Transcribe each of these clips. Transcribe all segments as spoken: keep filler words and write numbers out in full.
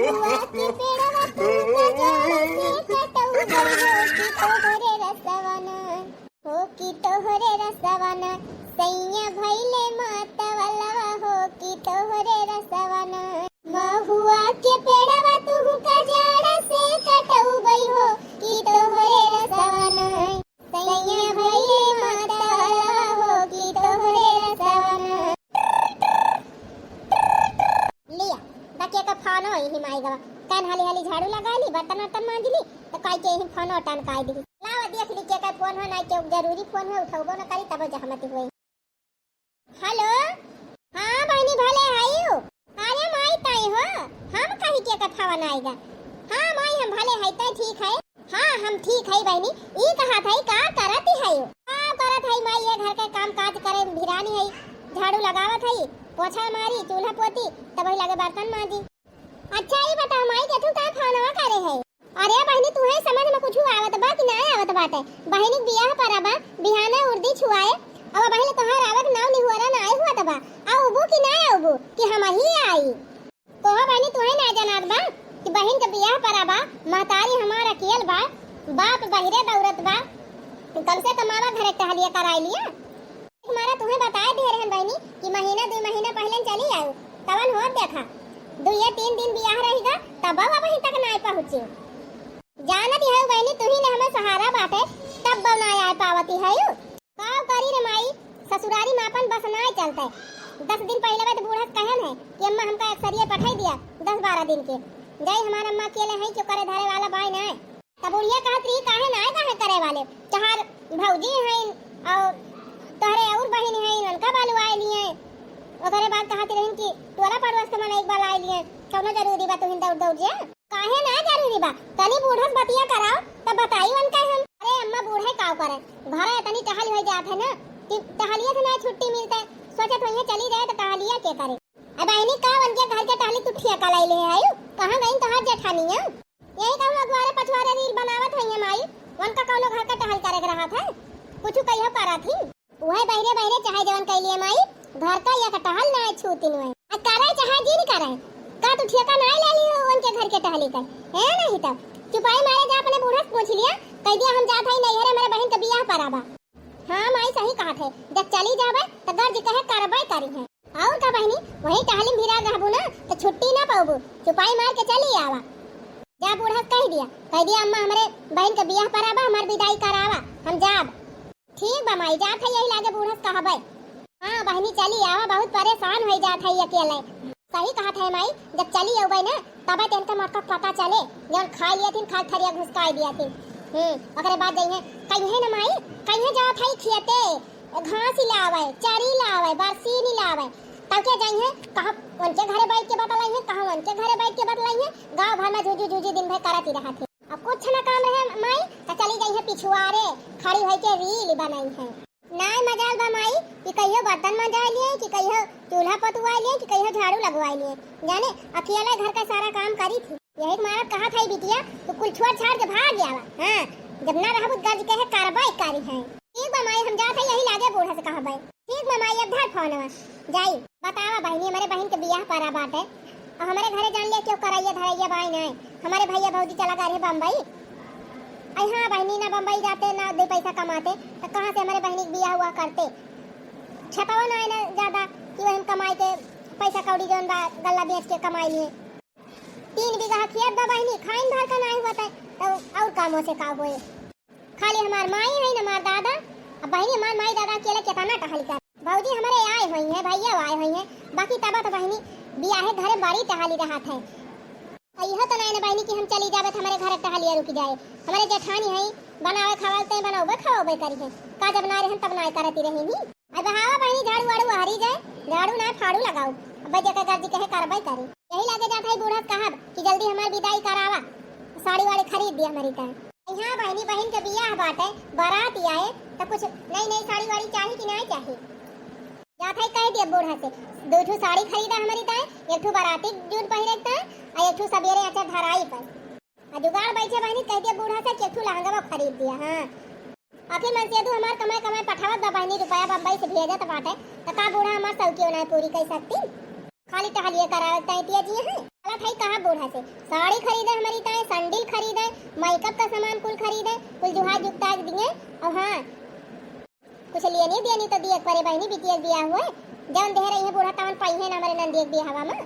महुआ के पेड़वा तू कजाड़ा से कटउबइ हो कि तोहरे रसवा ना, हो कि तोहरे रसवा ना, सैया भइले मतवलवा हो कि तोहरे रसवा ना। महुआ के पेड़वा तू कजाड़ा से कटउबइ हो कि तोहरे रसवा ना, सैया भइले मतवलवा हो कि तोहरे रसवा ना। लिया, बकिया का फोनो यही माई गवा। कान हाली हाली झाड़ू लगाइ ली, बर्तन वर्तन माँज ली, तो काई के यही फोनो टनकाइ दी। लावा देख ली के का फोन हो, नाई के जरूरी फोन हो, उठउबो न करी, तबो जहमती होई। हेलो, हाँ बहिनी, भले हइउ? अरे माई, तई हो, हम कही के का फोन आइगा। हाँ माई, हम भले हई, तई ठीक है? हाँ, हम ठीक हई बहिनी। ई कहत हई, का करत हई? का करत हई माई, ये घर के काम काज करे भिरानी हई, झाड़ू लगावत हई, पोछा मारी, चूल्हा पोती, तब वही लगे बर्तन माँजी। अच्छा, ई बताओ माई, के तू का फोनवा करे है? अरे बहिनी, तुहे समझ में कुछ आवत बा कि ना आवत बाटे? बहिनी के बियाह परा बा, बिहाने उर्दी छुआए, अब बहिनी तोहार आवत नाव निहुरा ना आए हुआ बा, आउबू कि ना आउबू कि हम ही आई? कोहो बहिनी, तुहे ना जनात बा कि बहिन के बियाह परा बा, महतारी हमार अकेल बा, बाप बहिरे दौड़त बा, कम से कम आवा घरे टहलिया कराई लिया। एक मारा तुहे बताए दे रहन बहिनी कि महीना दुई महीना पहिले चली आऊ, तवन होत देखा, दुइये तीन दिन बियाह रहिगा, तब अब वहीं तक ना पहुँची। जानत हऊ बहिनी, तुही ने हमें सहारा बाटे, तब ना आए पावती हऊ। का करी रे माई, ससुरारी में अपन बस नाय चलते। दस दिन पहिले बा तो बूढ़ा से कहन है कि अम्मा हमका एक्सरिये पठाई दिया, दस बारह दिन के। जाई हमार अम्मा अकेले हैं, क्यों करे धरे वाला बाय नाय। तब बुढ़िया कहत रही, काहे नाय, काहे करे वाले, तोहार भौजी हैं और तोहरे और बहिन हैं, उनका बालू आए लिए। ओकरे बाद कहत रही कि टोला पड़ोस के मन एक बार आए लिए, कौनो जरूरी बा तुहिन दौड़ दौड़ जे? काहे ना जरूरी बा? तनी बूढ़ा से बतिया कराओ, तब बताई उनका हम। अरे अम्मा, बूढ़े काव करे, घरे तनी टहल हो जात है ना, कि टहलिए से ना छुट्टी मिलते, सोचत होइए चली जाए तो टहलिया के करे। अब बहिनी, का उनके घर के टहली तू ठेका लाई ले आयु? कहाँ गई तोहार जेठानिया? यही कहूँ अगवारे पछवारे रील बनावत होइए माई, उनका कौनो घर का टहल करे के रहा था, कुछ कहियो करा थी। उहे बहिरे बहिरे चाहे जवन कइलिए माई, घर का एक टहल ना छूतिन हुए। आ करे चाहे जिन करे, का तू ठेका ना ले ली हो उनके घर के टहली कर? है नहीं तब चुपाई मारे जा अपने बूढ़ा से पूछ लिया, कह दिया हम जात हई नैहरे, हमरे बहिन के बियाह परा बा। हाँ माई सही कहत है, जब चली जाबे तो गर्ज कहे करबे करी है। और का बहिनी, वही टहली में भिरा रहबू ना तो छुट्टी ना पाबू, चुपाई मार के चली आवा। जा बूढ़ा से कह दिया, कह दिया अम्मा हमरे बहिन के बियाह परा बा, हमार विदाई करावा, हम जाब। ठीक बा माई, जात है यही लागे बूढ़ा से कहबे। हाँ बहिनी, चली आवा, बहुत परेशान होई जात है अकेले। सही कहत है माई, जब चली अउबे ना, तबे तेन के मोटका पता चले, जौन खाई लिया थिन, खाल थरिया घुसकाई दिया थिन। हम्म, ओकरे बाद जइहे, कहिए ना माई, कहिए जात है खेते, घास लावे, चरी लावे, बरसीनी लावे, तब के जइहे, कहाँ उनके घरे बैठ के बतलाइहे, कहाँ उनके घरे बैठ के बतलाइहे, गाँव भर में जूझी जूझी दिन भर करत ही रहत है। अब कुछ ना काम रहे माई, तो चली जाइए पिछुआरे, खड़ी होई के रील बनाई है। नाय मजाल बा माई कि कहियो बर्तन मंजाए लिए, कि कहियो चूल्हा पतुआए लिए, कि कहियो झाड़ू लगवाए लिए। जाने अकेले घर का सारा काम करी थी। यही के मारत कहा था बिटिया, तू कुल छोड़ छाड़ के भाग गया बा। हाँ, जब ना रहबू गर्ज कहे करबे करी है। ठीक बा माई, हम जात है यही लागे बूढ़ा से कहबे। ठीक बा माई, अब धर फोनवा, जाई। बतावा बहिनी, हमरे बहिन के बियाह परा बाटे, और हमरे घरे जान लिया क्यों कराइया धराइया बाई नाय। हमरे भैया भौजी चला गए रहे बम्बई। आई हाँ बहिनी, ना बम्बई जाते ना दो पैसा कमाते, तो कहाँ से हमरे बहिनी के बियाह हुआ करते? छतवा ना है ना ज्यादा कि वही कमाई के पैसा कौड़ी जौन बा गल्ला बेच के कमाई लिए। तीन बीघा खेत बा बहिनी, खाइन भर का नाय हुआ था, तो और कामों से का होए? खाली हमार माई है न हमार दादा। अब बहिनी, हमार माई दादा अकेले केतना टहल कर। भौजी हमरे आए होई हैं, भैया आए होई हैं, बाकी तब तो बहिनी बियाहे घरे बड़ी टहली रहत है। अ इहो तो नहीं न बहिनी कि हम चली जाबे तो हमरे घर टहलिया रुक जाए। हमरे जेठानी है, बनावे खावे ते बनौबे खवौबे करी है। का जब ना रहन तब ना करती रही ही। अब बहावा बहिनी झाड़ू वाड़ू हरी जाए, झाड़ू ना फाड़ू लगाऊ। अब जेकर गर्जी कहे करबे करी। यही लागे जात है बूढ़ा से कहब कि जल्दी हमार विदाई करावा, साड़ी वाड़ी खरीद दिया हमारी तय। यहाँ बहिनी, बहिन के बियाह बाटे, बारात आए, तो कुछ नई नई साड़ी वाड़ी चाही कि नहीं चाही? जात है कह दिया बूढ़ा से, दो ठो साड़ी खरीदा हमारी ताई, एक ठो बाराती जून पहिरे के ताई, और एक ठो सवेरे अचर धराई पर। आ जुगाड़ बैठे बहिनी, कह दिया बूढ़ा से कि एक ठो लहंगा खरीद दिया। हाँ, आखिर मनसेदू हमार कमाए कमाए पठावत बा बहिनी, रुपया बम्बई से भेजत बाटे, तो का बूढ़ा हमार सौकियो नहीं पूरी कर सकती? खाली टहलिए करावे ताई पिया जी हैं। चलत हई कहा बूढ़ा से, साड़ी खरीदे हमरी ताई, सैंडल खरीदे, मेकअप का सामान कुल खरीदे, कुल जुहा जुगता दिए। और हाँ, कुछ लेनी देनी तो दिए के परे बहिनी, बिटिया के बियाह हुए, जौन देह रही है बूढ़ा तवन पइहे ना हमरे नंदिया के बियाहवा में।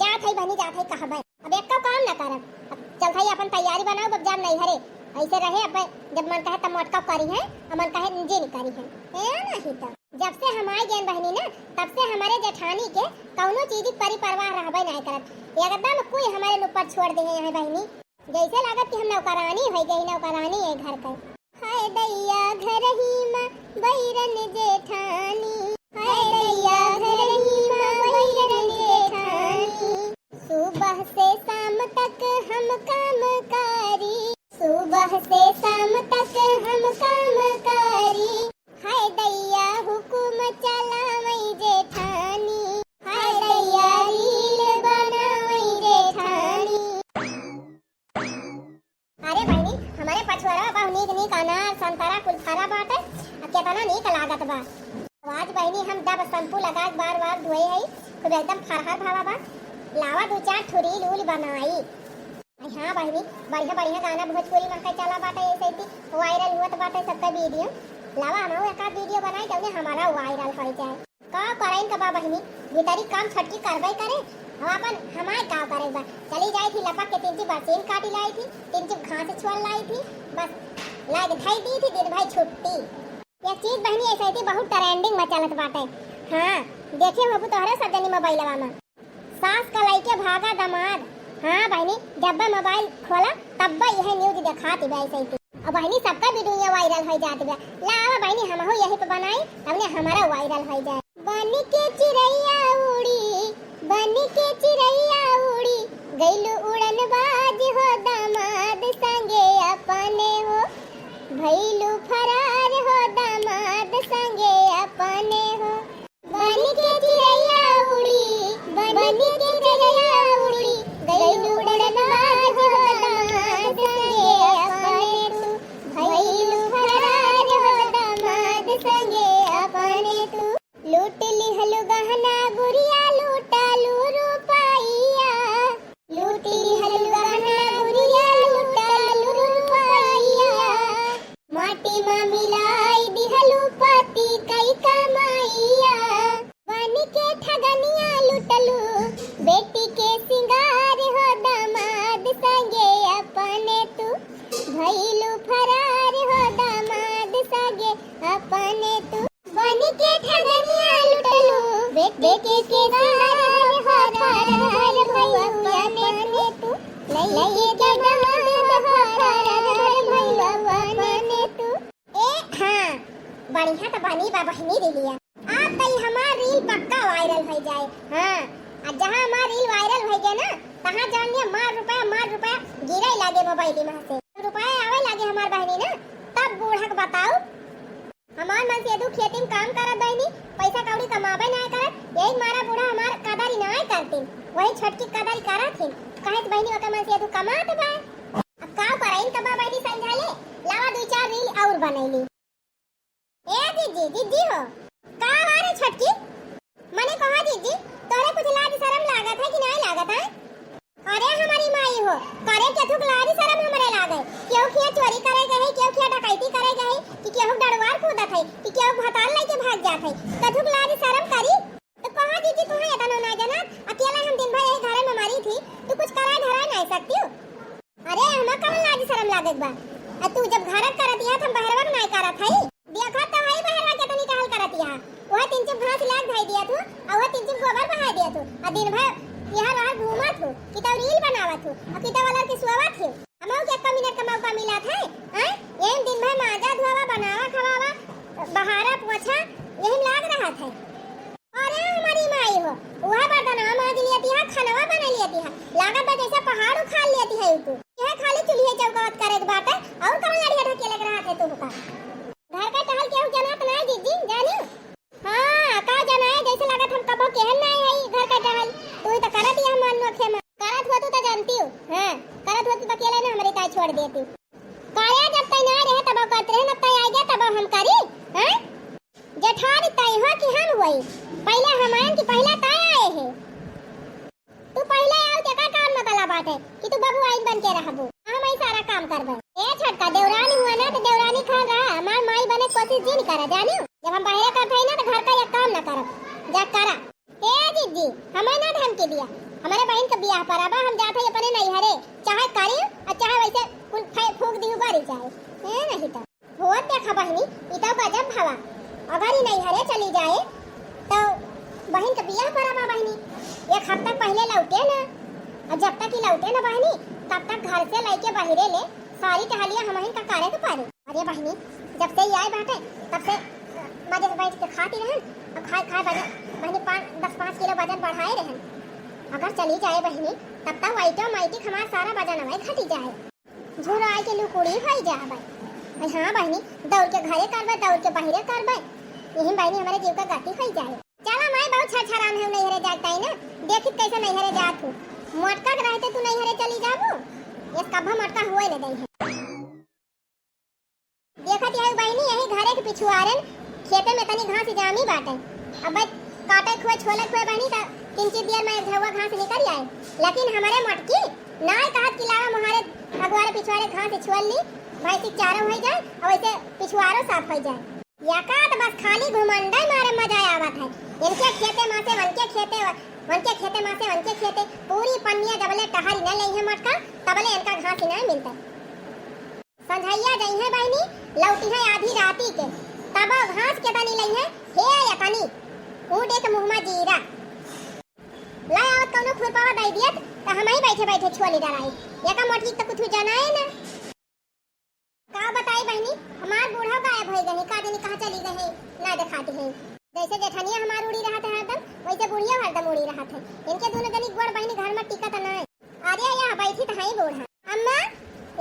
जात हई बहिनी, जात हई कहबे। अब एक्को काम ना करब। अब चलत हई अपन तैयारी बनाओ, अब जाब नैहरे। ऐसे रहे, अब जब मन कहे तब मोटका करी है, और मन कहे जिन करी है। ए, नहीं तो। जब से हम आए गए बहिनी ना, तब से हमरे जेठानी के कौनो चीज के परी परवाह रहबे नहीं करत। एकदम कोई हमरे ऊपर छोड़ दे है यहाँ बहिनी। जैसे लागत कि हम नौकरानी होइ गई, नौकरानी है घर के। हाय दैया घरही मा बैरन जेठानी, हाय दैया घरही मा बैरन जेठानी। सुबह से शाम तक हम काम करी, सुबह से शाम तक हम काम करी। हाय दैया हुकुम चलावई जेठानी, हाय दैया रील बनावई जेठानी। अरे बहिनी, हमरे पछुआरवा बहु नीक नीक अनार, संतरा कुल फरा बाटे, आ केतना नीक लागत बा। आज बहिनी हम Dove shampoo लगा के बार बार धोए हई, खूब एकदम फरहर भवा बा। लावा दू चार ठो रील उल बनाई। अरे हाँ बहिनी, बढ़िया बढ़िया गाना भोजपुरी में के चला बाटे, ऐसे ही viral हुआ तो बाटे सबका video। लावा हमहू एक आध video बनाई, जौने हमारा viral हो जाए। का करइन का बा बहिनी, भीतरी काम छोटकी करबे करे, हम अपन हमार का करे बा। चली जाई थी लपक के तीन चीज बरसीन काटी लाई थी, तीन चीज घास छोल लाई थी, बस लाग धई दी थी दिन भर छुट्टी। एक चीज बहिनी ऐसे थी बहुत trending में चलत बाटे। हाँ, देखे होबू तोहरे सब जनी मोबाइलवा में। सास का लइके भागा दामाद। हाँ बहिनी, जब मोबाइल खोला तब यह news देखात बा ऐसे ही। अब बहिनी सबका video viral हो जात बा। लावा बहिनी हमहू यही पे बनाई, तबने हमारा viral हो जाए। बन के चिरैया उड़ी, बन के चिरैया उड़ी, गइलू उड़न बाज हो दामाद संगे अपने हो, भइलू फरार हो दामाद संगे अपने हो। बन के चिरैया उड़ी, बन के चिरैया उड़ी, गइलू उड़न बाज हो दामाद संगे अपने तू, भइलू फरार हो दामाद संगे अपने तू। लूट लिहलु गहना गुरिया, लूटालु रुपइया। लूट लिहलु गहना गुरिया, लूटालु रुपइया। माटी मा मिलाई दिहलु पति कई कमइया। बन के ठगनिया लूटलु बेटी के सिंगार हो दामाद संगे अपने तू। भइलु फरार हो दामाद संगे अपने तू। बन के ठगनिया लुटलू, बेटे के सिंगार हो फरार भइलू अपने तू। लइके दामाद हो फरार भइलू अपने तू। ए हाँ, बढ़िया त बनी बा बहिनी रीलिया। अब त ई हमार रील पक्का viral होइ जाए। हाँ, आ जहाँ हमार रील viral होइ गए ना, तहाँ जान लिया मार रुपया, मार रुपया गिरे लागे मोबाइल में से। रुपया आवे लागे हमार बहिनी ना, तब बूढ़ा के बताऊ। हमार मनसेधू खेती में काम करत बहिनी, पैसा कौड़ी कमाबे नाय करत, यही मारा बूढ़ा हमार कदरी नाय करतीन, वही छोटकी कदरी करत हिन। कहे त बहिनी ओकर मनसेधू कमात बा। अब का करइन त बा बहिनी समझा ले, लावा दुई चार रील और बनैली। ए जीजी, जीजी हो। का हो रे छोटकी? मने कहा जीजी, तोहरे कुछ लाज शरम लागत है कि नाय लागत है? अरे हमारी माई हो, करे केथुक लाज शरम हमरे लागे। केहू खिया चोरी करे गए, केहू खिया डकैती करे गए, कि केहू डड़वार कूदत है, कि केहू भतार लेके भाग जात है। केथुक लाज शरम करी। तो कहा जीजी, तू है एतनो ना जानत, अकेला हम दिन भर यही घरे में मरी थी, तू कुछ कराए धराए नाय सकती हो? अरे, हमा कवन लाज शरम लागत बा? आ तू जब घरक करत हिया, त हम बहरवा के नाय करत हई। देखत त हई बहरवा केतनी टहल करत हिया। वह तीन चुप घास लाग धई दिया तू, आ वह तीन चुप गोबर बहा दिया तू। आ दिन भर यहाँ वहाँ घूमत हूँ, किताब रील बनावत हूँ, आ किताब वाला के सुआवत हूँ। हमहू के एक मिनट का मौका मिलत है, हैं? यही दिन भर माजा धोवा, बनावा खवावा, बहारा पोछा, यही लाग रहत है। अरे हमारी माई हो, उहे बर्तनवा माज लियत हिया, खनवा बना लियत हिया, लागत बा जैसे पहाड़ उखाड़ लियत हिया तू। यह खाली चूल्हे चौकावत करे के बाटे, और कौन लड़िया ढकेले के रहत है तू का? घर का टहल केहू जनात ना जीजी, जानी? हाँ, का जनाए, जैसे लागत हम कबो केहन ना है घर का टहल। तू ही तो करत हिया मन नोखे में। करत हो तू तो जानती हूँ, हाँ, करत हो तू तो अकेले ना हमारी ताई छोड़ देती। काया जब तय ना रहे तब करत रहे, ना तय आ गया तब हम करी, हाँ? जेठानी तय हो कि हम होई? पहिले हम आएन कि पहिले तय आए है? तू पहिले आओ, जेका कि तू बबुआइन बन के रहबू, हम ही सारा काम करबे। ए छोटका, देवरानी हुआ ना तो देवरानी खान रहा, हमार माई बने कोशिश जिन करा, जानियो। जब हम बाहरे करत हई ना तो घर का एक काम ना करब, जा करा। ए जिज्जी, हमें ना धमकी दिया, हमारे बहिन के बियाह पर अब हम जात हई अपने नैहरे, चाहे करी और चाहे वैसे कुल फै-, फूंक दी बरी जाए। ए नहीं तो। होत देखा बहिनी, ई तो गजब भवा। अगर ई नैहरे चली जाए, तो बहिन के बियाह पर आवा बहिनी। एक हफ्ता पहिले लौटे ना, और जब तक ई लौटे ना बहिनी, तब तक घर से लइके बहिरे ले सारी टहलिया हमहिन का करे के पड़े। अरे बहिनी, जब से ई आए बाटे, तब से, अ, मजे से बैठ के खाती रहन, और खाए खाए वजन, बहिनी, पाँच, दस पाँच किलो वजन बढ़ाए रहन। अगर चली जाए बहिनी, तब तक automatic हमार सारा वजन अवै घटी जाए। झुराई के लुकुड़ी होई जाबे। अरे हाँ बहिनी, दौड़ के घरे करबे, दौड़ के बहिरे करबे, यही बहिनी हमारे जीव का गति होई जाए। चला माई, बहुत छरछरान है नैहरे जात ताई ना, देखित कैसे नैहरे जात हूँ। मोटका के रहते तू नैहरे चली जाबू, एक कब्बा मोटका हुए न दई है। देखत यही बहिनी, यही घरे के पिछुआरन खेते में तनी घास जामी बाटे। अब काटे खुए, छोले खुए बहिनी, त किंचित देर में झउआ घास निकल आए। लेकिन हमारे मोटकी नाय कहत कि लावा मुहारे अगुआरे पिछुआरे घास छोल ली, भैंसी के चारा हो जाए और वैसे पिछुआरो साफ हो जाए। या का त बस खाली घुमंडे मारे मजा आवत है। इनके खेते मासे, वनके खेते, वनके खेते मासे, वनके खेते, पूरी पन्निया जबले टहरी न लई है मोटका, तबले इनका घास ही नहीं मिलता। संझैया जइहें बहिनी, लौटिहें आधी राती के, तब घास के तनी लइहें, हे अतनी, ऊँट एक मुँह मा जीरा। लै आवत कौनो खुरपावा दई दियत, त हमही बैठे बैठे छोली डराई। एका मोटकी त कुछ जनाए ना। का बताई बहिनी, हमार बूढ़ा गायब होई गए, का जानी कहाँ चली गए, ना देखाती है। जैसे जेठनिया हमार उड़ी रहत है हरदम, वैसे बुढ़िया हरदम उड़ी रहत है। इनके दोनों जनी गोड़ बहिनी घर मा टिकत ना है। अरे यहाँ बैठी त हई बूढ़ा। अम्मा,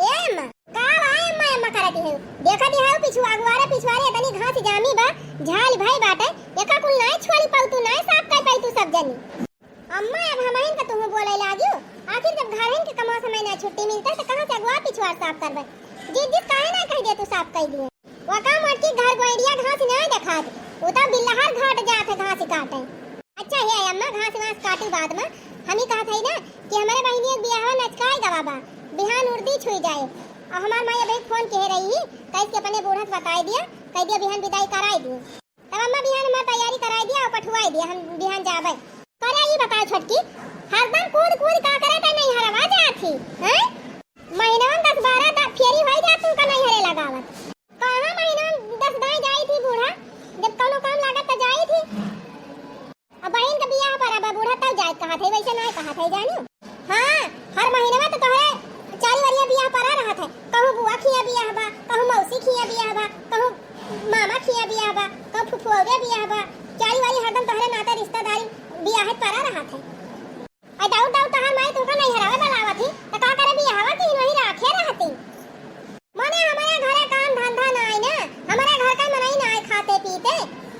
ए अम्मा, का बा अम्मा, अम्मा करत है? देखत है पिछुआ, अगुआरे पिछुआरे इतनी घास जामी बा, झाल भई बाटे, एका कुल नाय छोड़ी पाऊ तू, नाय साफ कर पाई तू सब जनी। अम्मा, अब हमहिन का तुहू बोले लागियो, आखिर जब घरहिन के कमवा समय ना छुट्टी मिलता तो कहाँ से अगुआ पिछुआर साफ करबे? जिस जिस काहे ना कह दे तू साफ कर दिए। वका मोटकी घर गोइड़िया घास नाय देखात, उ त बिल्लहर घाट जात है घास काटे। अच्छा हे अम्मा, घास वास काटी बाद में, हम ही कहत हई ना कि हमरे बहिनिया के बियाहवा नचकाए गवा बा, बिहान उर्दी छुई जाए। और हमार माई अबे फोन कहे रही ही, कैसे अपने बूढ़ा से बताई दिया, कह दिया बिहान विदाई कराई दिए। तब अम्मा बिहान हमार तैयारी कराई दिया और पठवाई दिया, हम बिहान जाबे। करे ई बताओ छोटकी, हरदम कूद कूद का करे त नैहरवा जात ही, हैं? महीनवा में दस बारह दा-, फेरी होई जात तुमका नैहरे लगावत। कहाँ महीना में दस दाई जाई थी बूढ़ा, जब कौनो काम लागत त जाई थी। अब बहिन के बियाह पर अब बूढ़ा तब जाए कहत है, वैसे नाय कहत है जानी। हाँ, हर महीनवा तो तोहरे चारी वरिया बियाह परा रहत है, कहूँ बुआ खिया बियाह बा, कहूँ मौसी खिया बियाह बा, कहूँ मामा खिया बियाह बा, कहूँ फुफुआ बियाह बा, चारी वारी हरदम तोहरे नाते रिश्तेदारी बियाह परा रहत है। आ दाऊ, दाऊ, तहार माई तुमका नैहरवा बुलावत ही, त का करे बियाहवा की वहीं राखे रहती। मने हमारे घरे काम धंधा नाई ना, हमारे घर का मनई नाई खाते पीते,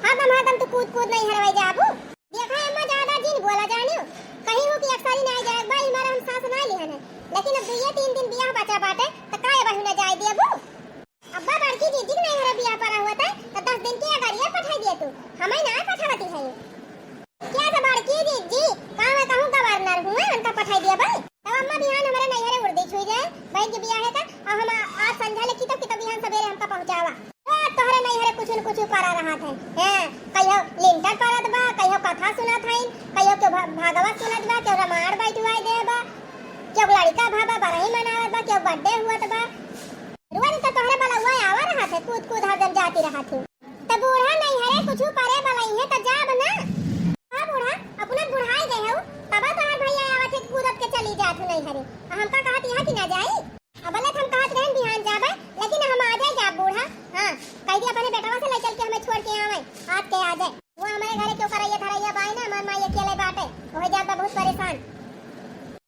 हरदम हरदम तू कूद कूद नैहरवा जाबू। देखा अम्मा, ज्यादा जिन बोला जानियो, कहीं हो कि अक्सरी नाई जाए, भाई हमारा हम सास नाई लिहन है, लेकिन अब दुइये तीन दिन बियाह बचा बाटे, त काहे बहू ना जाए देबू? अब्बा बड़की जीजी के नैहरे बियाह परा हुआ था, तो दस दिन के अगरिया पठाई दिए तू, हमें ना पठावती है। क्या तो बड़की जीजी, का मैं कहूँ गवर्नर हुए, उनका पठाई दिया भाई। तब अम्मा बिहान हमारे नैहरे उर्दी छुई जाए, बहन के बियाह है का, और हम आ-, आज संझा ले की तो, की तो बिहान सवेरे हमका पहुँचावा। रोज तोहरे नैहरे कुछ न कुछ परा रहत है, हैं, कहियो लिंटर परत बा, कहियो कथा सुनत हईन, कहियो के भा-, भागवत सुनत बा, केहू रामायण बैठवाई दे बा, केहू लड़का भा बा, बरही मनावत बा, केहू birthday हुअत बा। रोज तो तोहरे बलौआ आवा रहत है, कूद कूद हरदम जाती रहत है। त बूढ़ा नैहरे कुछु परे बलई है त जाब ना। हाँ बूढ़ा, अपना बुढ़ाई गए हो, तबा तोहार भैया आवत है, कूदत के चली जात हो नैहरे। आ हमका कहत यहाँ कि ना जाई? अब ले हम कहत रहन बिहान जाबे, लेकिन हम आ जाए जाब बूढ़ा। हाँ, कह दिया अपने बेटवा से ले चल के हमें छोड़ के आवे, आज के आ जाए। वो हमारे घरे क्यों करैया धरैया बाई ना, हमार माई अकेले बाटे, वही जात बा बहुत परेशान।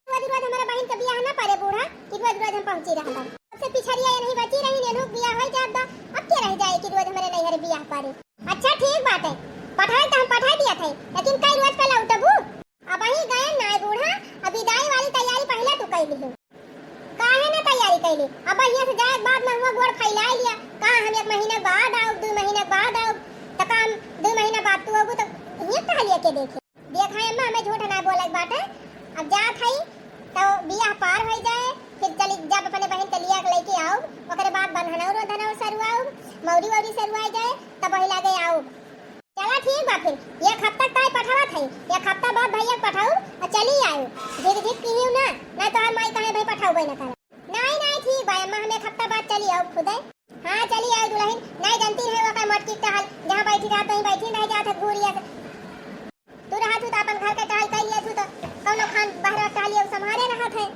रोज रोज हमारे बहन के बियाह ना परे बूढ़ा, कि रोज रोज हम पहुंची रहबा। सबसे पिछड़िया ये नहीं बची रही, नेनू के बियाह होई जात बा, अब के रह जाए कि रोज हमारे नैहर बियाह परे। अच्छा ठीक बाटे, पठाई तो हम पठाई दिया थे, लेकिन कई रोज पे लौटबू? अब ही गए ना बूढ़ा, अब विदाई वाली तैयारी पहले तू कर ली। काहे ना तैयारी कैली? अब यहाँ से जाए के बाद में हुआ गोड़ फैला लिया। का हम एक महीना बाद आउब, दो महीना बाद आउब? तो का हम दो महीना बाद तू आबू तो ये टहलिया के देखे? देखा अम्मा, हमें झूठ ना बोले के बाटे। अब जात हई, त तो बियाह पार होइ जाए, फिर चली जब अपने बहिन के लिया के लइके आउब, ओकरे बाद बन्हनौर वन्हनौर सरुआउब, मौरी वौरी सरुआइ जाए, तब वही लागे आउब। चला ठीक बा फिर, एक हफ्ता ताई पठावत है, एक हफ्ता बाद भैया के पठाउब, अउर चली आउब। झिक झिक किहिउ ना, ना तोहार माई कहे भाई पठाउबे ना करे। नाहीं, नाहीं, ठीक बा अम्मा, हम एक हफ्ता बाद चली आउब खुदे। हाँ, चली आउब दुलहिन, नाहीं जनती है ओकर मोटकी टहल, जहाँ बैठी रहत वहीं बैठी रह जात है घूरिया से। तू रहत हू तो अपन घर के टहल कइ लियत हू, तो कौनो खान बहरा टहलिया उ सम्हारे रहत है।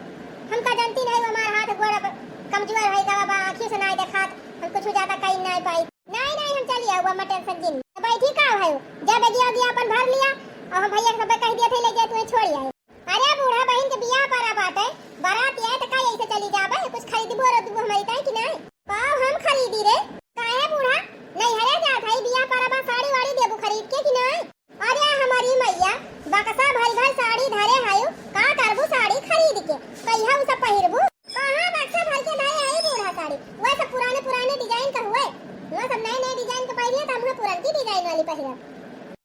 हमका जनती नहीं, हमार हाथ गोड़ अब कमजोर होइ गवा बा, आँखी से नाहीं देखात, हम कुछ ज्यादा कइ नाहीं पाई। नाहीं, नाहीं, हम चली आउब, अम्मा टेंशन जिन। तो बैठी का है, जब बेगिया उगिया अपन भर लिया, अउर हम भैया के सबे कहि दिया थे, ले जाए, तुम्हें छोड़ आए। अरे बूढ़ा बहिन के बियाह परा बाटे, बारात आए त का ऐसे चली जाबे? कुछ खरीदबू और दबू हमरी ताई कि नाहीं? पाव हम खरीदी रे। काहे बूढ़ा? नैहरे जात हई, बियाह परा बा, साड़ी वाड़ी देबू खरीद के कि नाहीं? अरे हमरी मैया, बक्सा भर भर साड़ी धरे हयू, का करबू साड़ी खरीद के? कहिया उ सब पहिरबू? कहाँ बक्सा भर के लाए हई बूढ़ा साड़ी? वह सब पुराने पुराने design का हुए, वह सब नए नए design के पहिरिए त हम पुरनकी design वाली पहिरब।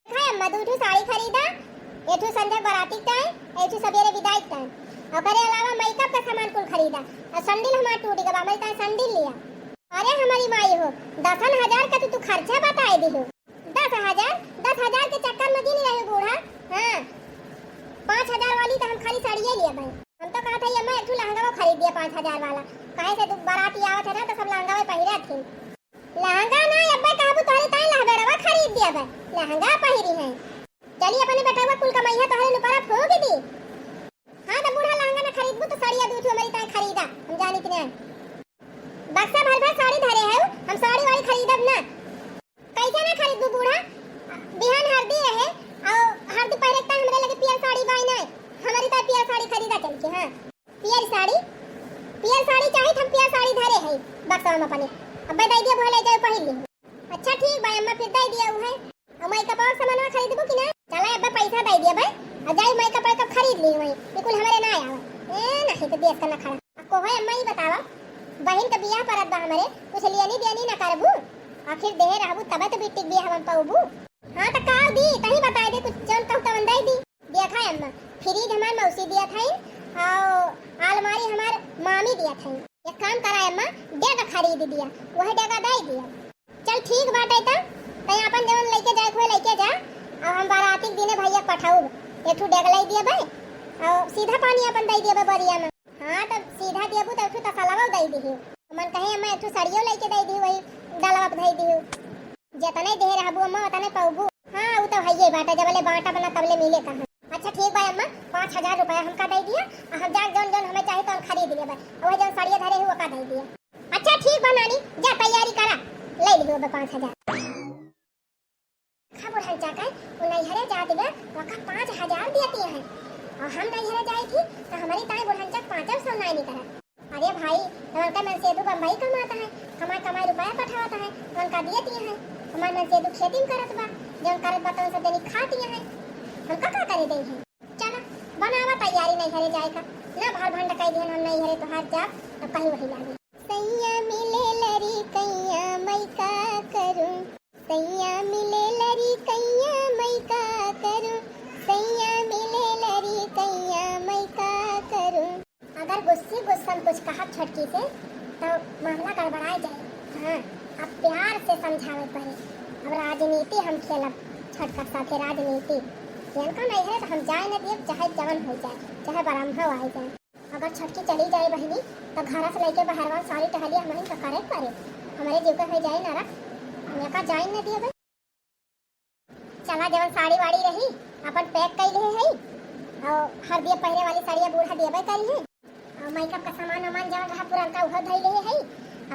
देखा अम्मा, दू ठू साड़ी खरीदा, एक ठू संझा बराती के टाइम, एक ठू सबेरे विदाई के टाइम। ओकरे अलावा makeup का सामान कुल खरीदा। अउर sandal हमार टूट गवा, हमरी ताई sandal लिया। अरे हमरी माई हो, दसन हजार का तो तू खर्चा बताए दिहू। दस हजार? दस हजार के चक्कर में गिनी रहे बूढ़ा। हाँ, पाँच हजार वाली तो हम खाली साड़िए लिया भाई। हम तो कहत हई अम्मा एक ठू लहंगा वो खरीद दिया पाँच हजार वाला, काहे से दू बराती आवत है ना तो सब लहंगा में पहिरत थी। लहंगा ना, अब्बे कहबू तोहरे ताई लहंगड़वा खरीद दिया बे, लहंगा पहिरी है। चली अपने बेटवा कुल कमइया तोहरे नुपरा फूंक दी। हाँ, तो बूढ़ा लहंगा ना खरीदबू तो साड़िया दू ठू हमरी ताई खरीदा, हम जानी कि नहीं। बक्सा भर भर साड़ी धरे है, हम साड़ी वाड़ी खरीदब ना। कैसे ना खरीदबू बूढ़ा? बिहान हरदी रहे, अउर हरदी पहिरे के ताई हमरे लगे पियर साड़ी बाई नहीं, हमरी ताई पियर साड़ी खरीदा चल के। हाँ। पियर साड़ी, पियर साड़ी चाही, हम पियर साड़ी धरे है बक्सा में अपने। अब्बे दे दिया, बोले जाओ पहिर ली। अच्छा ठीक बा अम्मा, फिर दे दिया उहे। अउर makeup और सामानवा खरीदबू कि ना? चला अब्बे पैसा दे दिया भाई, अउर जाई makeup वेकअप खरीद ली वही। ये कुल हमरे ना आवे। ए नहीं तो देश का नखरा। अब को है अम्मा, ये बतावा, बहिन का बियाह परत बा हमरे, कुछ लियनी बियनी ना करबू? आखिर देहे रहबू तबे तो बिट्टी के बियाह हम पउबू। हाँ तो का दी, तही बताए दे, कुछ जौन कहू तवन दे दी। देखा अम्मा, fridge हमार मौसी दिया था, और अलमारी हमार मामी दिया था। एक काम करा अम्मा, डेग खरीद दिया, वह डेगा दे दिया। चल ठीक बाटे त, तै आपन जवन लइके जाए के होए लइके जा, और हम बाराती के दिने भैया के पठाउब, एक ठू डेग लइ दिया बे, और सीधा पानी आपन दे दिया बे बरिया में। हाँ, तब सीधा देबू त एक ठू तसलवा दे दिही। मन कहे अम्मा एक ठू सड़ियो लइके दे दिही, वही डलवा पे धई दिही। जतने देहे रहबू अम्मा, ओतने पउबू। हाँ, उ तो हइये बाटे, जबले बाँटा बना तबले मिले कहाँ। अच्छा ठीक बा अम्मा, पाँच हजार रुपया हमका दे दिया, आ हम जाके जौन जौन हमें चाही तौन खरीद लेबे। आ वही जौन सड़िया धरे हूँ ओका दे दिया। अच्छा ठीक बा नानी, जा तैयारी करा, ले लिहो बे पाँच हजार। खा बुढ़न चाका, वो नैहरे जात बा, ओका पाँच हजार देती है, और हम नैहरे जाए थी तो हमारी ताई बुढ़न चाक पाँचों सौ नाई निकला। अरे भाई, तो उनका मनसेधु बम्बई कमाता है, कमाई कमाई रुपया पठावता है, तो उनका दिए दिए हैं। हमार मनसेधु खेती में करत बा, जौन करत बा तौन सब जनी खात दिए हैं, हमका का करे दे हैं? चला, बनावा तैयारी नैहरे जाए का, ना भार भंड कह दिहन हम नैहरे तोहार जाब, तो कहीं वही लागी। सैया मिले लरी कैया मैं का करूं, सैया मिले लरी कैया मैं का करूं, सैया मिले लरी कैया मैं का करूं। अगर गुस्सी गुस्सा में कुछ कहब छोटकी से, तो मामला गड़बड़ाए जाए। हाँ, अब प्यार से समझावे पड़े। अब राजनीति हम खेलब, छोटका साथे राजनीति। इनका नहीं है तो हम जाए न दिए, चाहे जवन हो जाए, चाहे ब्रह्मा आ जाए। अगर छोटकी चली जाए बहिनी, तो घर से लेके बाहरवा सारी टहलिया हमहिन का करे पड़े। हमरे जीव के हो जाए नरक, हम एका जाए न दिए भाई। चला, जवन साड़ी वाड़ी रही, अपन pack कई लिहे हई, और हरदिया पहिरे वाली साड़िया बूढ़ा देबे करी है, और makeup का सामान वामान जवन रहा पुरनका उहो धई लिहे हई,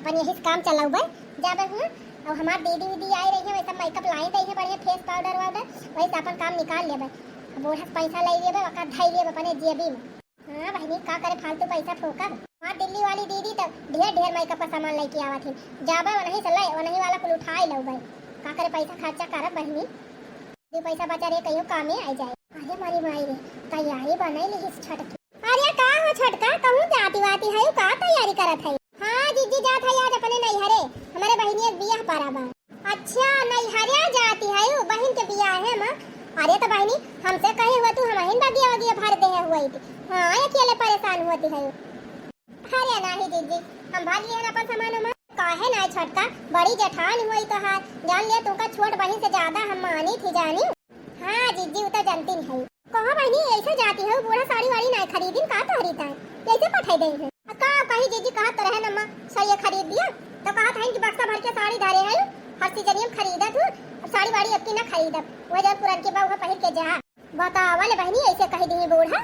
अपन यही से काम चलौबे, जाबे हुआ। और हमार दीदी उदी आई रही है, वैसे makeup लाई दई है बढ़िया, face powder वाउडर, वही से अपन काम निकाल लेबे। अब बूढ़ा से पैसा ले लेबे, ओका धई लेबे अपने जेबी में। हाँ बहिनी, का करे फालतू पैसा फूकब। हाँ, दिल्ली वाली दीदी तो ढेर ढेर makeup का सामान लेके आवत है, जाबे वनही से ले, वनही वाला कुल उठाई लउबे। का करे पैसा खर्चा करब बहिनी, दो पैसा बचा रहे कहियो कामे आ जाए। अरे मारी माई रे, तैयारी बनाई ली इस छोटकी। अरे का हो छोटका, कहूँ जाती वाती है, का तैयारी करत है? हाँ जीजी, जात है आज अपने नैहरे, हमारे बहिनी एक बियाह परा बा। अच्छा, नैहरिया जाती है, उ बहिन के बियाह है माँ। अरे तो बहिनी, हमसे कहे हुआ तू हमहिन बगिया वगिया भर दे है। होई थी। हाँ, अकेले परेशान होती है। अरे नाही जिज्जी, हम भर लिहन अपन सामान उमान। काहे नाही छोटका, बड़ी जेठान होई तोहार, जान लिया तुमका छोट बहिन से ज्यादा हम मानी थी जानी। हाँ जिज्जी, उ तो जानती नहीं है। कहो बहिनी, ऐसे जाती है, बूढ़ा साड़ी वाड़ी नाही खरीदिन का तोहरी ताई, ऐसे पठाई देई है। आ का कही जिज्जी, कहा तो रहे नमा, सड़िया खरीद दिया, तो कहा था कि बक्सा भर के साड़ी धरे है, हर सीजन में खरीदत हूँ, अब साड़ी वाड़ी अब की ना खरीदब, वह जब पुरन के बा उहे पहिर के जा। बतावा ले बहिनी, ऐसे कही दी बूढ़ा।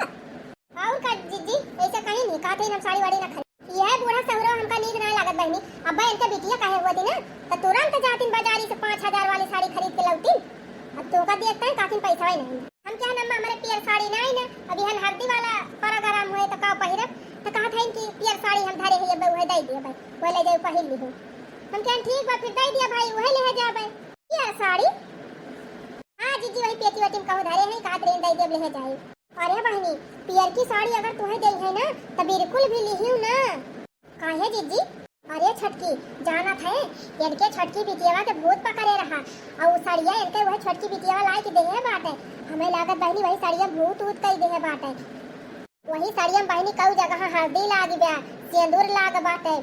और का जिज्जी, ऐसे कहीं नहीं कहते हम साड़ी वाड़ी ना खरीद। यह बूढ़ा सहुरा हमका नीक ना लागत बहिनी। अब्बा इनके बिटिया कहे हुआ थी ना, तो तुरंत जातिन बाजारी से पाँच हजार वाली साड़ी खरीद के लौटिन। अब तो का देखता है काकिन पैसा ही नहीं। हम क्या ना हमारे पियर साड़ी नहीं ना, अभी हन हल्दी वाला प्रोग्राम हुए तो का पहिरब, तो कहा था इनकी पियर साड़ी हम धरे है, अब वह दे दिया भाई, वह ले जाओ पहिर ली हो। हम क्या ठीक बा, फिर दे दिया भाई, वह ले जाबे पियर साड़ी। हाँ जिज्जी, वही पेटी वेटी में कहूँ धरे है, कहा ट्रेन दे दिया, ले जाए। अरे बहिनी, पियर की साड़ी अगर तुहे देई है ना, त बिल्कुल भी लिहियो ना। काहे जिज्जी? अरे छोटकी, जानत है, इनके छोटकी बिटियावा के भूत पकड़े रहा, और उ सड़िया इनके वह छोटकी बिटियावा लाई के देहे बाटे। हमें लागत बहिनी, वही सड़िया भूत ऊत कई देहे बाटे। वही सड़िया में बहिनी कऊ जगह हल्दी लाग बा, सेंदूर लाग बाटे,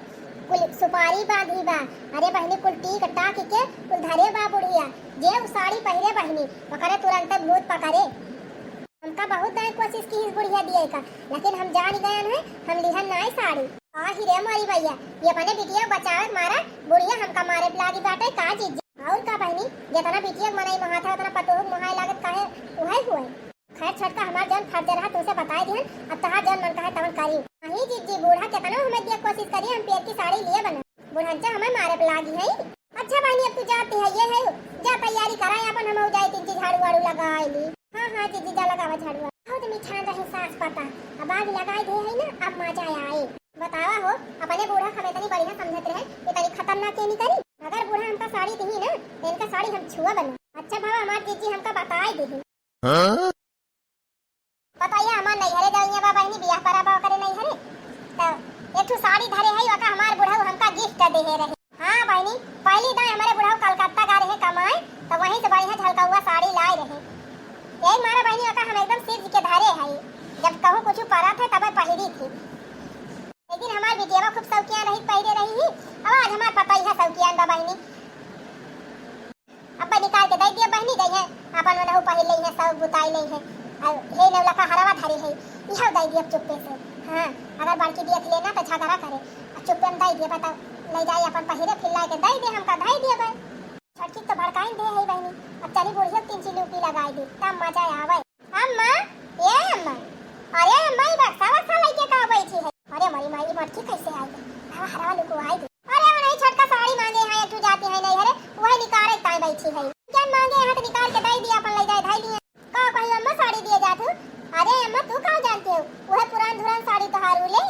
कुल सुपारी बांधी बा। अरे बहिनी, कुल टीक टाक के कुल धरे बा बुढ़िया। जे उ साड़ी पहिरे बहिनी, ओकरे तुरंत भूत पकड़े। हमका बहुत दाई कोशिश की इस बुढ़िया दिए का, लेकिन हम जान गए हैं, हम लिहन नाई साड़ी। आ ही रे मोरी भैया, ये अपने बिटिया बचावत मारा, बुढ़िया हमका मारे लागी बाटे का जिज्जी। और का बहिनी, जितना बिटिया के मनई मोहात है, उतना पतोह के मोहाए लागत काहे उहे हुए। खैर छोटका, हमार जौन फर्ज रहा तुमसे बताए दिहन, अब तहार जौन मन कहे तवन करी। नहीं जिज्जी, बूढ़ा केतनो हमें दिए कोशिश करी, हम पियर की साड़ी लिए बना। बुढ़ंचा हमें मारे पे लागी है। अच्छा बहिनी, अब तू जाती है, ये है, जा तैयारी कराए अपन, हम जाए तीन चीज झाड़ू वाड़ू लगाए ली। हाँ हाँ जिज्जी, जा लगावा झाड़ू। बहुत मिठान रहे सास पता, अब आग लगाए दे है ना, अब मजा आए। बतावा हो, अपने बूढ़ा हमें इतनी बढ़िया समझत रहे, इतनी खतरनाक के नहीं करी। अगर बूढ़ा हमका साड़ी दी ना, तो इनका साड़ी हम छुआ बना। अच्छा बाबा, हमार जिज्जी हमका बताए दी। हाँ? पता है, हमार नैहरे जाइए बा बहिनी, बियाह परा बा ओकरे नैहरे, तो एक ठो साड़ी धरे है, ओका हमार बुढ़ऊ हमका गिफ्ट देहे रहे। हाँ बहिनी, पहली दाई हमारे बुढ़ऊ कलकत्ता गा रहे कमाए, तो वहीं से बढ़िया झलकौआ साड़ी लाए रहे। यही मारा बहिनी, ओका हम एकदम सिर के धरे है, जब कहूँ कुछ परत है तब पहिरी थी। एक दिन हमार बिटियावा खूब शौकिया रही, पहिरे रही ही, अब आज हमार पतोहिया शौकियान बा बहिनी। अब्बा निकाल के दे दिया बहिनी, दे है, अपन मनहु पहिर ले है, सब बुताई ले है। अब हे नौलखा हरवा धरे है, इहौ दे दिया चुप्पे से। हाँ, अगर बड़की देख लेना तो झगड़ा करे। अब चुप्पे में दे दिया, बताओ, ले जाए अपन पहिरे, फिर लाए के दे दे, हमका दे दिया भाई। छोटकी तो भड़काइन दे है बहिनी, अब चली बुढ़िया तीन चीज लूपी लगाई दे, तब मजा आवे। अम्मा, ए अम्मा, अरे अम्मा, ई बक्सा वक्सा लइके का बैठी है? अरे मोरी माई, ई मटकी कैसे आई है? हवा हरवा लुकवाई दे। अरे वो नहीं, छोटका साड़ी मांगे हैं, एक ठो जाती है नहीं, अरे वही निकारे ताई बैठी है। क्या मांगे हैं तो निकाल के दे दिया, अपन ले जाए, धाई लिए। का कही अम्मा, साड़ी दिए जात हूँ? अरे अम्मा, तू का जानती हो, वह पुरान धुरान साड़ी तोहारू ले।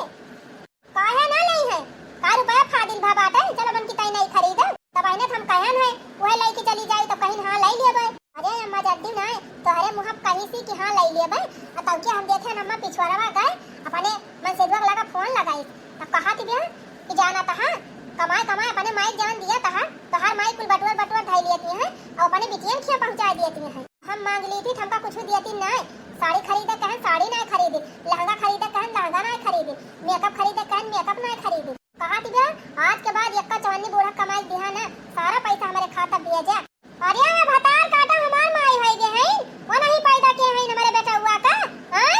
काहे ना लई है? का रुपया फादिल भा बाटे? चल अपन किताई नहीं खरीद। तब आईने हम कहन है, वह लई के चली जाई तो कहीं हाँ लई लेबे। अरे अम्मा जद्दी ना, तोहरे मुँह कहीं सी कि हाँ लई लेबे। आ तब के हम देखे अम्मा पिछुआरवा गए, अपने मन से दुआ लगा फोन लगाई। तब कहा थी बिया कि जाना तहा, कमाए कमाए अपने माई जान दिया तहा, तोहार माई कुल बटुअर बटुअर धाई लिया थी है, और अपने बिटियन खिया पहुँचा दिया थी है। हम मांग ली थी, हमका कुछ दिया थी ना, साड़ी खरीदे कहन साड़ी ना खरीदी, लहंगा खरीदे कहन लहंगा ना खरीदी, मेकअप खरीदे कहन मेकअप ना खरीदी। कहा थी बे, आज के बाद यक्का चवन्नी बूढ़ा कमाई दिहा ना, सारा पैसा हमारे खाता भेजे। अरे ये भतार काटा हमार माई है गे है, वो नहीं पैदा के है हमारे बेटा हुआ का, हाँ?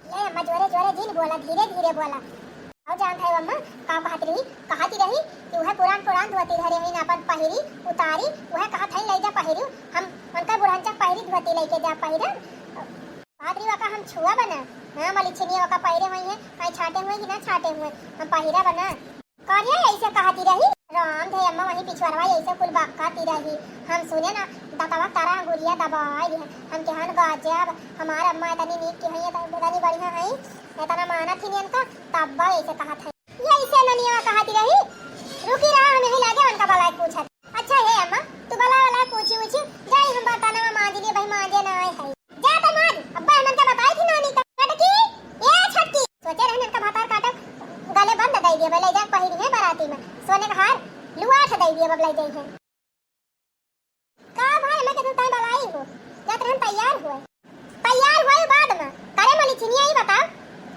ले अम्मा जोरे जोरे जिन बोला, धीरे धीरे बोला। और जान है अम्मा, का कहत रही, कहत रही कि वह पुरान पुरान धोती धरे है ना अपन पहिरी, उतारी, वह कहत है ले जा पहिरी, हम उनका बुढ़ांचा पहिरी धोती लेके जा पहिरा। पादरी वका हम छुआ बना, हाँ, मलिछिनिया वका पहिरे हुई है, आई छाटे हुए कि ना छाटे हुए, हम पहिरा बना। करिया ऐसे कहती रही, राम धे अम्मा वहीं पिछुआरवा ऐसे कुल बक्काती रही। हम सुने ना, दतवा तारा अंगुरिया दबाई दिया। हम केहन गजब, हमार अम्मा इतनी नीक की है, इतनी बढ़िया है, इतना मानत ही नहीं इनका, तब ऐसे कहत है। ये ऐसे ननिया कहती रही, रुकी रहा, हम यही लागे उनका बलाय पूछत। अच्छा हे अम्मा, तू बला वाला पूछी उछी, जाई हम बर्तनवा मांज लिए, भाई मांजे ना आए है। जा तो मांज, अब्बा हमन के बताई थी नानी का। छोटकी, ए छोटकी, सोचे रहन इनका भातार काटब, गले बंद दई दिए, ले जा पहिरी है बाराती में, सोने का हार, लुआठ दई दिए, बबलाई जाई है। का भाई, मैं के तू ताई बलाई हो, जात रहन तैयार हुए। तैयार हुए बाद में, करे मलिछिनिया ही बता।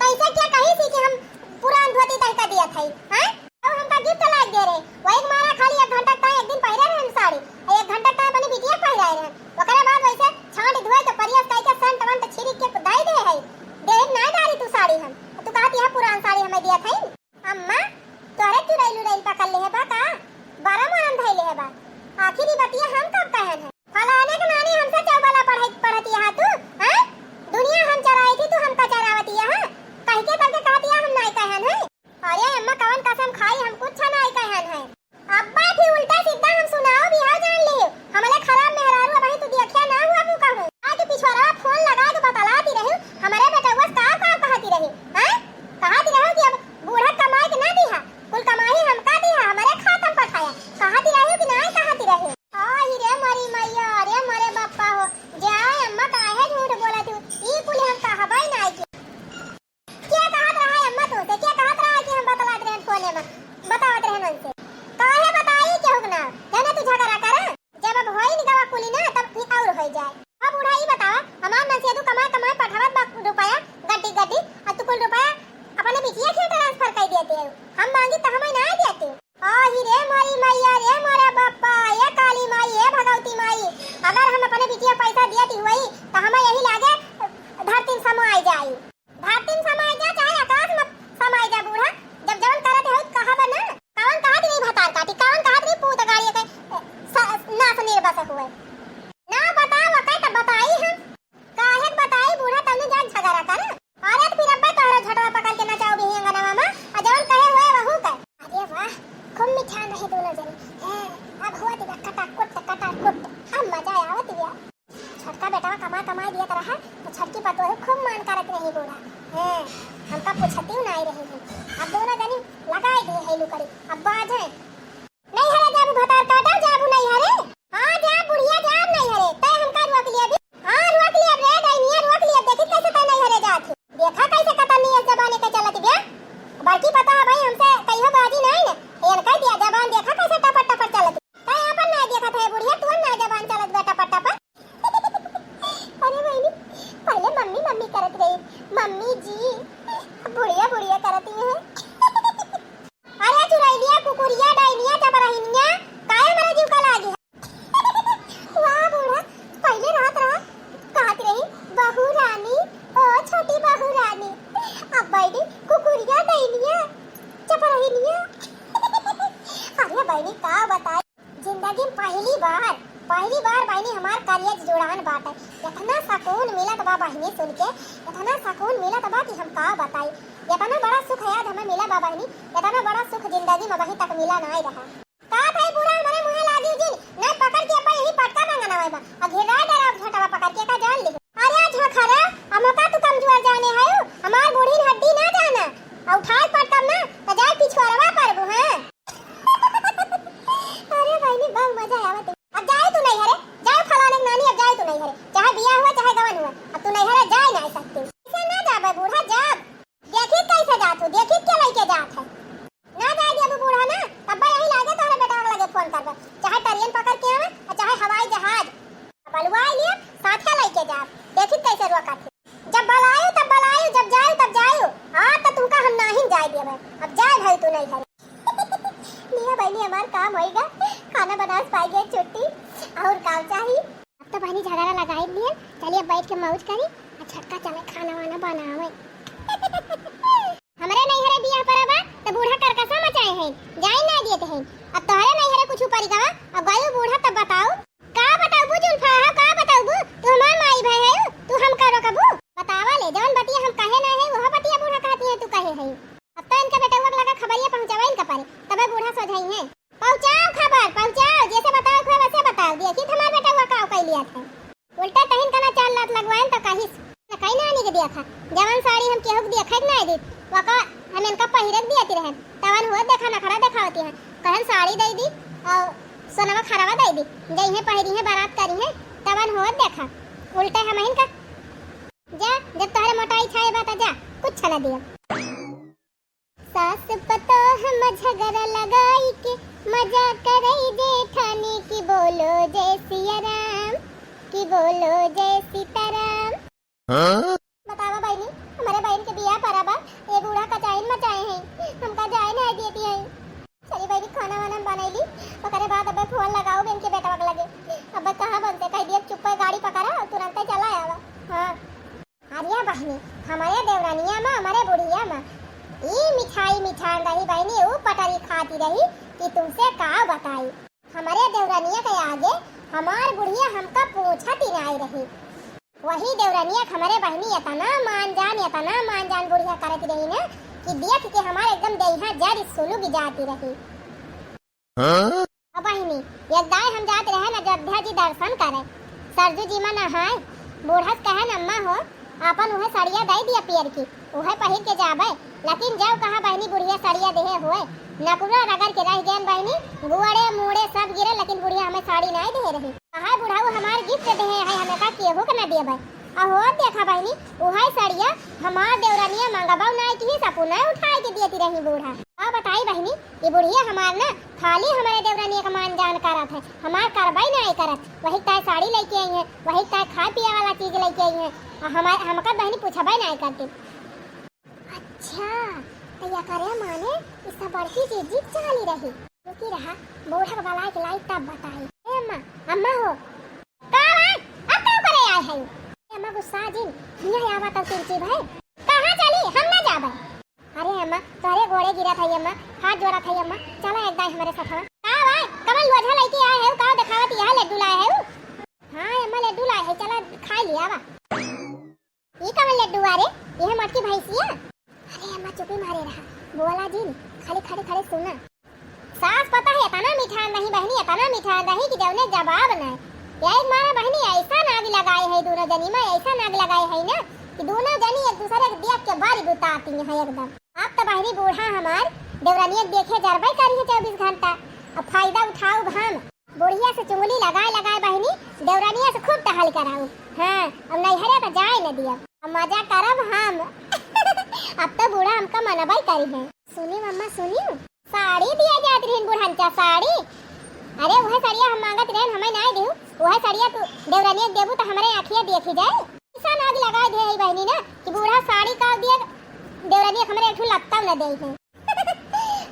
ऐसे क्या कही थी कि हम पुरान धोती तहका दिया था, हैं? अब हमका gift लाग दे रहे। वही मारा खाली एक घंटा तक, एक दिन पहिरे रहे हम साड़ी, और एक घंटा तक अपनी बिटिया पहिराए रहे। ओकरे बाद वैसे छांट धोए के, प्रयास करके, सेंट वेंट छिड़क के दाई दे है। देह ना डारी तू साड़ी हम। तू कहती है पुरान साड़ी हमें दिया था। अम्मा, तोहरे चुड़ैल उड़ैल पकड़ ले है बा का? बड़ा मरम धैले है बा। आखिर ई बतिया हम कब कहन है? फलाने के नानी हमसे चौबला पढ़त, पढ़तिया है तू, हैं? दुनिया हम चराई थी, तू हमका चरावतिया है? कह के तब के कहतिया हम नाई कहन है। अरे अम्मा, कवन कसम खाई, हम कुछ नाई कहन है। अब्बा फिर उल्टा सीधा हम सुनाओ भी हाँ जान लियो। हमले खराब मेहरारू अबही तू देखिया ना हुआ तू कहूँ। आज पिछोरवा फोन लगा के बतलाती रही, हमरे बेटवा से का का कहती रही, हैं? कहती रही कि अब बूढ़ा कमाई के ना दिहा, कुल कमाई हमका दिहा, हमरे खाता में पठाया। कहती रही कि नाई कहती रही? आई रे मरी मैया, अरे मरे बप्पा हो, जाए अम्मा काहे झूठ बोलत हूँ, ई कुल हम कहबे नाई की। क्या कहत रहा है अम्मा तोसे? क्या कहत रहा है कि हम बतलात रहन फोने में, बतावत रहन उनसे? काहे बताई केहू के ना? जाने तू झगड़ा करा। जब अब होई निकवा कुली ना, तब फिर और होई जाए। अब बूढ़ा ई बतावा, हमार ननसेदू कमाए कमाए पठावत बा रुपया, गड्डी गड्डी, और तू कुल रुपया अपने बिटिया के transfer कर देते हो। हम मांगी तो हमें ना देते। आही रे मोरी मैया रे मोरे बप्पा, ये काली माई, ये भगवती माई, अगर हम अपने बिटिया पैसा देती हुई तो हमें यही लागे धरती में समाई जाई। धरती में समाई जा, चाहे आकाश में समाई जा बूढ़ा, जब जवन करत है कहब ना। कवन कहत रही भतार काटी, कवन कहत रही पूत गाड़ी के, ए, स-, नास निर्बस हुए। ना बताओ कह तब बताई हम। काहे के बताई बूढ़ा, तब न जान झगड़ा कर। अरे तो फिर अब्बे तोहरो झटवा पकड़ के नचाओ भी अंगनवा में, आ जवन कहे हुए वहू कर। अरे वाह, खूब मिठान रहे दोनों जने। हैं, अब हुआ दिया कटाकुट, कटाकुट। अब मजा आवत दिया। छोटका बेटवा कमा कमाई दियत रहा, तो छोटकी पतोह खूब मान करत रही बूढ़ा। हैं, हमका पूछती नाई रही है। अब दोनों जनी लगाई दी है लुकड़ी, अब बाजे। नैहरे जाबू भतार काटा, जाबू नैहरे? हाँ, जा बुढ़िया, जा नैहरे। तै हमका रोक लिया भी? हाँ, रोक लिया रे, डैनिया रोक लिया। देखी कैसे तै नैहरे जात है। देखा कैसे कतरनी है जबान के चलत बे। बड़की पता है भाई हमसे कहियो बाजी नहीं ने। एन कह दिया जबान देखा कैसे टपर टपर चलत। तै आपन नहीं देखत है बुढ़िया, तू ना जबान चलत बे टपर टपर। अरे बहनी, पहले मम्मी मम्मी करत रही, मम्मी जी, अब बुढ़िया बुढ़िया करती है। अरे चुरैलिया, कुकुरिया, डाइनिया, चपरहिनिया, काहे हमरे जीव का लागी है? वाह बूढ़ा, पहले रात रहा, कहत रही, "बहू रानी, ओ छोटी बहू रानी।" अब बैठी, "कुकुरिया, डाइनिया, चपरहिनिया।" अरे बहनी, का बताई, जिंदगी में पहली बार, पहली बार बहनी हमार करेज जुड़ान बाटे। इतना सुकून मिलत बा बहनी सुन के, इतना सुकून मिलत बा कि हम का बताई। इतना बड़ा सुख आज हमें मिला बा बहनी, इतना बड़ा सुख जिंदगी में अबहीं तक मिला नाई रहा। का भाई बूढ़ा हमरे मुँहे लागी जिन, नहीं पकड़ के अब्बा यही पटका मंगना बा, आ घिरा डरा झटवा पकड़ के का जान ली। अरे झखरा, हमका तू कमजोर जाने है, हमार बूढ़ी हड्डी ना जाना, आ उठाए पटकब ना, तो जाए पिछुआरवा परबू, हाँ। अरे बहनी, बहुत मजा आवत है। अब जाए तू नैहरे, जाए फलाने के नानी, अब जाए तू नैहरे, चाहे बियाह हुआ, चाहे गवन हुआ, अब तू नैहरे जाए ना सकती। ऐसे ना जाबे बूढ़ा, जाब। देखी कैसे जात हो, देखी के लेके जात है। ना जाए देबू बूढ़ा ना, तब यही लागे तोहरे बेटा लगे फोन करबे, चाहे ट्रेन पकड़ के आवे, और चाहे हवाई जहाज। बलुआ लिए, साथे लेके जाब, देखी कैसे रोका थे। जब बलायु तब बलायु, जब जायु तब जायु। आज तो तुमका हम नाहीं जाए देबे। अब जाए भाई तू नैहरे। लिया बहनी हमार काम होइगा, खाना बनास पाइगे छुट्टी, और काम चाही। अब तो बहनी झगड़ा लगाई लिए, चलिए बैठ के मौज करी, आ छोटका चले खाना वाना बनावे। हमरे नैहरे बियाह परा बा, त बूढ़ा करकसा मचाए हैं, जाए ना देते हैं। अब तोहरे नैहरे कुछ ऊपरी गवा, अब गयो बूढ़ा तब बताओ। का बताउबू जुल्फा, हाँ, का बताउबू? तू हमार माई भाई है, तू हमका रोकबू? बतावा ले, जवन बतिया हम कहे ना है, वह बतिया बूढ़ा कहती है, तू कहे है। अब तो इनके बेटउआ के लगा खबरिया पहुँचावा इनका परे, तबे बूढ़ा सोझाई है। पहुँचाओ खबर, पहुँचाओ, जैसे बताओ, वैसे बताओ, देखी तो हमार बेटउआ का कह लिया था। उल्टा तहिन कना चार लात लगवाएन तो कहिस, "न कहीं नानी के देखा, जवन साड़ी हम केहू के देखा के ना दी, वका हम इनका पहिरे के दियती रहे।" तवन होत देखा नखरा देखावती है, कहन साड़ी दे दी और सोनवा खरवा दे दी, जइहे पहिरी है बारात करी है, तवन होत देखा। उल्टा हम इनका, जा, जब तोहरे मोटाई छाए बा त जा, कुछ न दिया। सास पतोह में झगड़ा लगाई के, मजा करई जेठानी की बोलो जय सिया राम, की बोलो जय सीताराम। हाँ? बतावा बहिनी, हमरे बहिन के बियाह परा बा, हमरे देवरनिया मा, हमरे बुढ़िया मा ई मिठाई मिठान रही बहिनी, ऊ पटरी खाती रही कि तुमसे का बताई। हमरे देवरनिया के आगे हमार बुढ़िया हमका पूछत ही नाई रही। वही देवरनिया के हमरे बहिनी एतना मान जान, एतना मान जान बुढ़िया करत रही ना कि देख के हमार एकदम देहिया जर सुलुग जाती रही। हाँ? अब बहिनी, एक दाई हम जात रहे न अयोध्या जी दर्शन करे, सरजू जी मा नहाए, बूढ़ा से कहे न, "अम्मा हो, आपन उहे सड़िया दे दिया पियर की, उहे पहिर के जाबे।" लेकिन जब कहा बहिनी बुढ़िया सड़िया देहे हुए, नकुरा रगड़ के रह गयन बहिनी, गुअड़े मुड़े सब गिरे, लेकिन बुढ़िया हमें साड़ी नाई देहे रही। कहा बुढ़ऊ हमार gift देहे है, हमें का केहू के न देबे। अहो देखा बहिनी, उहे सड़िया हमार देवरनिया मंगबऊ नाई की सपुना उठाए के देती रही बूढ़ा। अब बताई बहिनी, ई बुढ़िया हमार ना खाली हमरे देवरनिया के मान जान करत है, हमार करबई नाई करत। वही ताय साड़ी लइके आई है, वही ताय खाए पिए वाला चीज लइके आई है, आ हमार, हमका बहिनी पूछबई नाई करती। अच्छा, तो या करे माने ई सब बड़की जीजी चाली रही। रुकी रहा, बूढ़ा के बलाए के लाई तब बताई। ए अम्मा, अम्मा हो। का बा? अब का करे आए है? ए अम्मा गुस्सा जिन, हिया आवा तो तुलसी भाई। कहाँ चली? हम ना जाबे। अरे अम्मा, तोहरे गोड़े गिरत हई अम्मा, हाथ जोड़त हई अम्मा, चला एक दाई हमरे साथवा। का भाई, कवन लोझा लइके आए है, का देखावत यहाँ लड्डू लाए है? हाँ अम्मा, लड्डू लाए है, चला खाई लिया बा। ई कवन लड्डू आ रे? यह मटकी भैंसिया? अरे अम्मा चुपी मारे रहा, बोला जिन, खाली खड़े खड़े सुना। सास पता है इतना मिठान रही बहिनी, इतना मिठान रही कि जौने जवाब नहीं। यही मारा बहिनी ऐसा नाग लगाए है दोनों जनी मा, ऐसा नाग लगाए है ना कि दोनों जनी एक दूसरे के देख के बारी बुताती है एकदम। अब तो बहिनी बूढ़ा हमार देवरनिया के देखे जरबे करी है चउबीस घंटा। अब फायदा उठाउब हम। बुढ़िया से चुंगली लगाए लगाए बहिनी देवरनिया से खूब टहल कराउब। हाँ, अब नैहरे तो जाए न दिया, अब मजा करब हम। अब तो बूढ़ा हमका मनबई करी है। सुनी मम्मा सुनी, साड़ी दिया जात रहीन बुढ़नचा, साड़ी। अरे उहे सड़िया हम मांगत रहेन, हमें नाई दिहू। उहे सड़िया तू देवरनिया के देबू तो हमरे आँखिया देखी जाए। ऐसा नाग लगाए दे है बहिनी ना कि बूढ़ा साड़ी का दिए, देवरनिया के हमरे एक ठो लत्ता न दे है।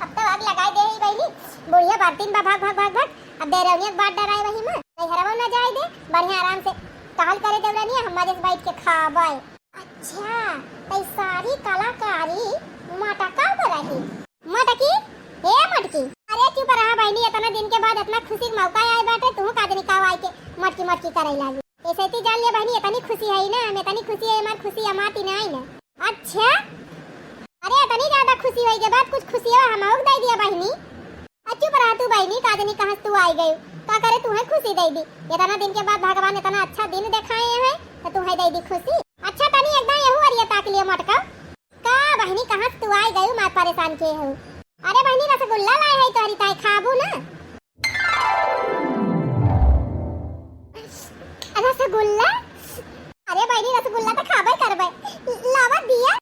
अब तो आग लगाए दे है बहिनी, बुढ़िया बरतीन बा भाग भाग भाग भाग। अब देवरनिया के बात डराए वही मा, नैहरवा ना जाए दे, बढ़िया आराम से टहल करे देवरनिया, हम मजे से बैठ के खाबे। अच्छा, तई सारी कलाकारी मटका पर रही। मटकी, ए मटकी। अरे चुप रहा बहिनी, इतना दिन के बाद इतना खुशी के मौका आए बाटे, तू का जनी का आए के मटकी मटकी करे लागी। ऐसे ती जान ले बहिनी, इतनी खुशी है ना, हम इतनी खुशी है, हमार खुशी अमाती ना आई ना। अच्छा, अरे इतनी ज्यादा खुशी होई के बाद कुछ खुशिया हम आउक दे दिया बहिनी। आ चुप रहा तू बहिनी, का जनी कहाँ से तू आई गई, का करे तू है खुशी दे दी। इतना दिन के बाद भगवान इतना अच्छा दिन दिखाए हैं तो तू है दे दी खुशी। अच्छा तनी एकदम यहू अरिया ताक लिया मटका। का बहिनी कहाँ से तू आई गई, मार परेशान के हो। अरे बहिनी रसगुल्ला लाए है तोहरी ताई खाबू ना। रसगुल्ला? अरे बहिनी रसगुल्ला तो खाबे करबे, लावा दिया।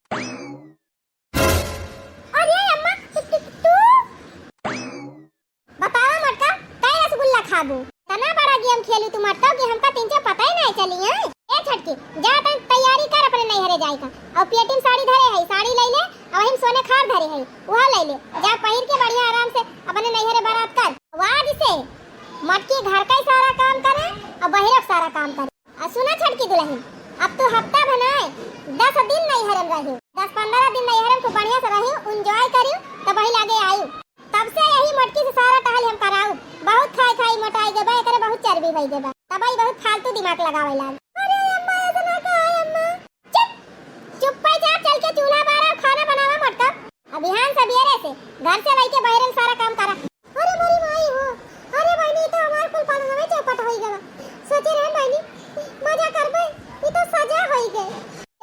अरे अम्मा, तू, तू, तू? बतावा मटका, कै रसगुल्ला खाबू? तना बड़ा game खेलू तू मटका कि हमका तीन चार पता ही नहीं चली, हैं? ए छटकी, जा तन तैयारी कर अपने नैहरे जाए का। और पेटी में साड़ी धरे है, साड़ी ले ले, और वही में सोने खार धरे है, वह ले ले। जा पहिर के बढ़िया आराम से अपने नैहरे बारात कर। वाह जिसे मटकी घर का ही सारा काम करे और बहिरा का सारा काम करे। आ सुना छटकी दुलहिन, अब तू हफ्ता भनाए दस दिन नैहरम रही, दस पन्द्रह दिन नैहरम खूब बढ़िया से रही, enjoy करी, तब वही लागे आई। तब से यही मोटकी से सारा टहल हम कराऊ। बहुत खाई खाई मोटाई गए बा, एकरे बहुत चर्बी भई गए बा। तब ई बहुत फालतू दिमाग लगावे लाग। अरे अम्मा, ऐसा ना कहा अम्मा। चुप, चुप्पे चाप चल के चूल्हा बारा, खाना बनावा मोटका। अब बिहान सबेरे से घर से लेके बहरे में सारा काम करा। अरे मोरी माई हो, अरे बहिनी, तो हमार कुल पालन में चौपट होई गवा। सोचे रहे बहिनी, मजा करबे, ई तो सजा होई गए।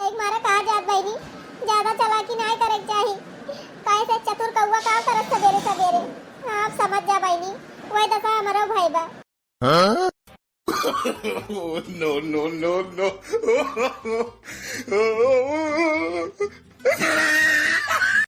एक मारा कहा जात बहिनी, ज्यादा चालाकी ना करे के चाही। काहे से चतुर कौआ का करत सबेरे सबेरे। आप समझ जा बहिनी, वही दशा हमरो भई बा। हाँ? Oh, no, no, no, no।